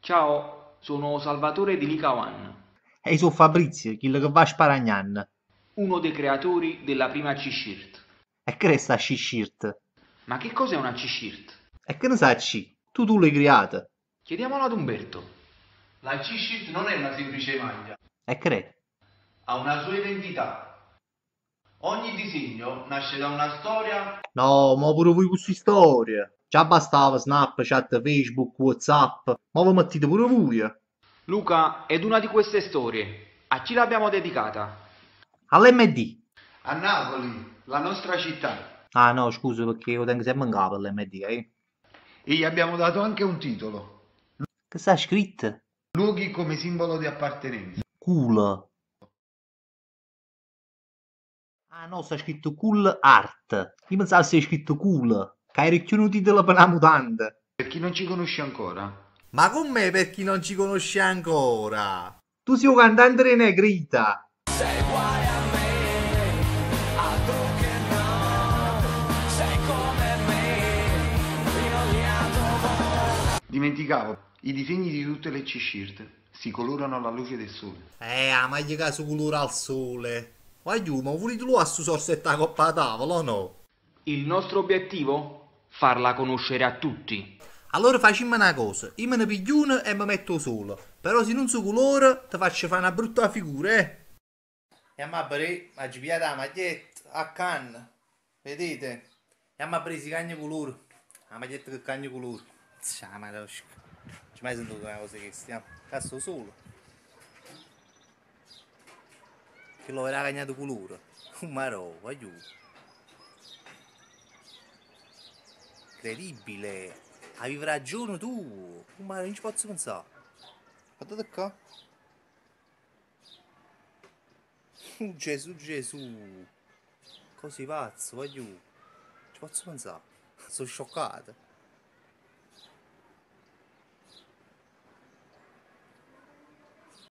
Ciao, sono Salvatore di Lica One. E io sono Fabrizio, quello che va sparagnando. Uno dei creatori della prima C-Shirt. E che resta C-Shirt? Ma che cos'è una C-Shirt? E che ne sai C? Tu l'hai creata. Chiediamolo ad Umberto. La C-Shirt non è una semplice maglia. E che è? Ha una sua identità. Ogni disegno nasce da una storia. No, ma pure voi queste storie. Già bastava Snapchat, Facebook, Whatsapp. Ma vi mettete pure voi. Luca, è una di queste storie. A chi l'abbiamo dedicata? All'MD. A Napoli, la nostra città. Ah no, scusa perché io tengo sempre in capo l'MD, eh. E gli abbiamo dato anche un titolo. Che sta scritto? Luoghi come simbolo di appartenenza. Cool. Ah no, sta scritto Cool Art. Io pensavo sia scritto Cool, che era più un titolo per una mutanda. Per chi non ci conosce ancora. Ma com'è per chi non ci conosce ancora? Tu sei un cantante di Negrita. Sei uguale a me, altro che no. Sei come me, io li adoro. Dimenticavo, i disegni di tutte le C-Shirt si colorano alla luce del sole. La maglia che si colora al sole. Voglio, ma volete lui a su sorsetta a coppa a tavola o no? Il nostro obiettivo? Farla conoscere a tutti. Allora facciamo una cosa, io me ne piglio una e mi metto solo. Però se non si colora, ti faccio fare una brutta figura, eh. E a me ha pigliato la maglietta a canna, vedete? E a me presi cagno colore, la maglietta che cagno colore. Ciao, ma non ci mai sentito una cosa che stiamo, cazzo solo. Che lo era cagnato colore, un marò, voglio. Incredibile, avevi ragione tu, ma non ci posso pensare. Guardate qua. Oh, Gesù, Gesù, così pazzo, voglio. Ci posso pensare, sono scioccato.